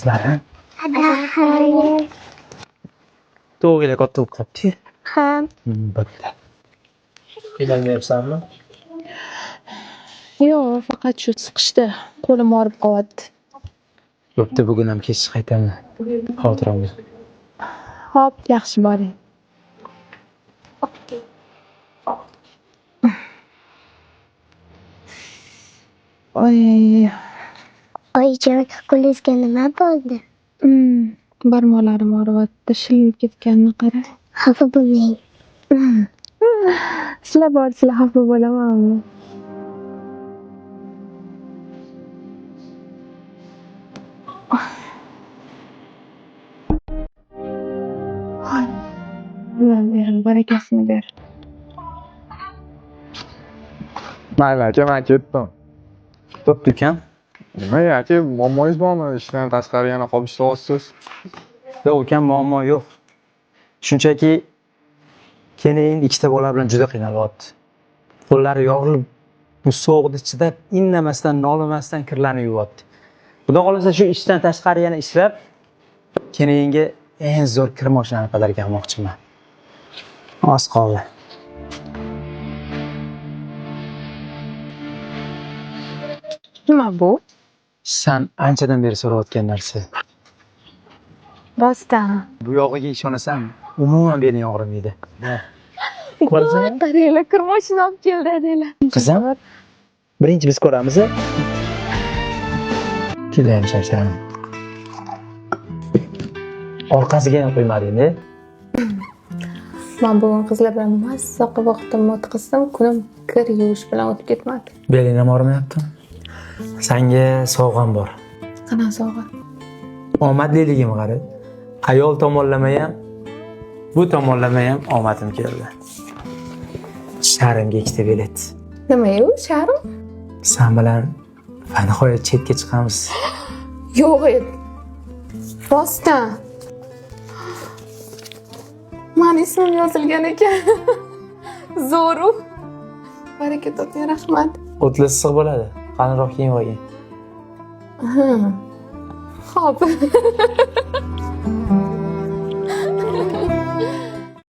Qizlarim. Xayr. To'g'inglar katta bo'lib qolibdi. Ha. Bitta. Qiynalmayapsanmi? Yo'q, faqat shu siqishdi. Qo'lim og'rib qolyapti. Bo'pti, bugun ham kech qaytaman. Xotiram bo'l. Xo'p, yaxshi boring. Oy, Oyijon, qo'lingizga nima bo'ldi? Barmoqlarim og'riyapti, shilinib ketganini qara. Xafa bo'lmang. Sizlar borsizlar, xafa bo'lamanmi? Alloh ber, barakasini ber. Mayli aka, men ketdim. Bo'pti ukam. Nima aka, muammoyingiz bormi? Ishdan tashqari yana qolib ishlayapsiz. Yo'q ukam, muammo yo'q. Shunchaki keyin ikkita bola bilan juda qiynalyapti. Qo'llari yorilib, bu sovuqda chidab, indamasdan, nolimasdan kirlarni yuvyapti. Xudo xohlasa shu ishdan tashqari yana ishlab, keyingi eng zo'r kir mashinani padarka qilmoqchiman. Oz qoldi. Nima bu? San anchadan beri so'rayotgan narsa. Rostdan. Bu yog'iga ishonasan, umuman beling og'rimaydi. Ko'rasan? Qaranglar, kir mashina olib keldi adanglar. Qizim, birinchi biz ko'ramiz. Judayam charchadim. Orqasiga ham qo'ymading-da. Men bugun qizlar bilan mazza qilib vaqtimni o'tkazdim. Kunim kir yuvish bilan o'tib ketmadi. Beling ham og'rimayaptimi? Sanga sovg'am bor. Qanaqa sovg'a? Omadliligim qara. Ayol tomonlama ham, bu tomonlama ham omadim keldi. Sharimga ikkita bilet. Nima u, sharim? San bilan va nihoyat chetga chiqamiz. Yo'q edi. Rostdan. Mani ismim yozilgan ekan. Zo'ru. Baraka toping, rahmat. O'tli issiq bo'ladi. Qalinroq kiyim olgin. Xo'p.